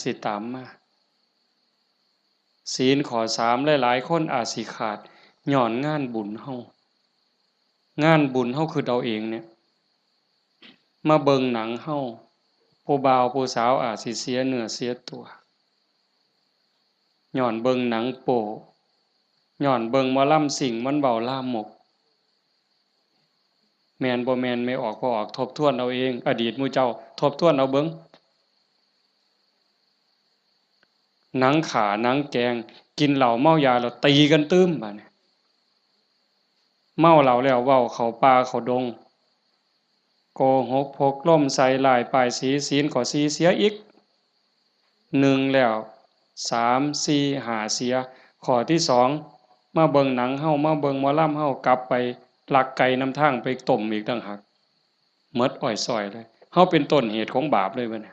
ຊິຕາມມາ. ສິນຂໍ້ສາມ ຫຼາຍໆຄົນອາດຊິຂາດ ຍ້ອນງານບຸນເຮົາ. ງານບຸນເຮົາຄິດເອົາເອງເນຍ ມາເບິ່ງໜັງເຮົາ ຜູ້ບ່າວຜູ້ສາວອາດຊິເສຍເນື້ອເສຍຕົວ ຍ້ອນເບິ່ງໜັງໂປ້ ຍ້ອນເບິ່ງໝໍລຳຊິງ ມັນເວົ້າລາມົກ. ແມ່ນບໍ່ແມ່ນ ແມ່ອອກ ພໍ່ອອກ ທົບທວນເອົາເອງ ອະດີດໝູ່ເຈົ້າ ທົບທວນເອົາເບິ່ງ. ໜັງຂ້າ ໜັງແກງ ກິນເຫຼົ້າເມົາຢາແລ້ວຕີກັນຕື່ມ ບາດນີ້ ເມົາເຫຼົ້າແລ້ວເວົ້າເຂົ້າປ່າເຂົ້າດົງ ໂກຫົກ ພົກລົມໃສ່ ລ້າຍປ້າຍສີ ສິນຂໍ້ສີ່ເສຍອີກ ໜຶ່ງແລ້ວ ສາມ ສີ່ ຫ້າ ເສຍ. ຂໍ້ທີສອງ ມາເບິ່ງໜັງເຮົາ ມາເບິ່ງໝໍລຳເຮົາ ກັບໄປລັກໄກ່ນຳທາງ ໄປຕົ້ມອີກຕ່າງຫາກ ໝົດອ້ອຍຊ້ອຍເລີຍ. ເຮົາເປັນຕົ້ນເຫດຂອງບາບເລີຍບັດນີ້.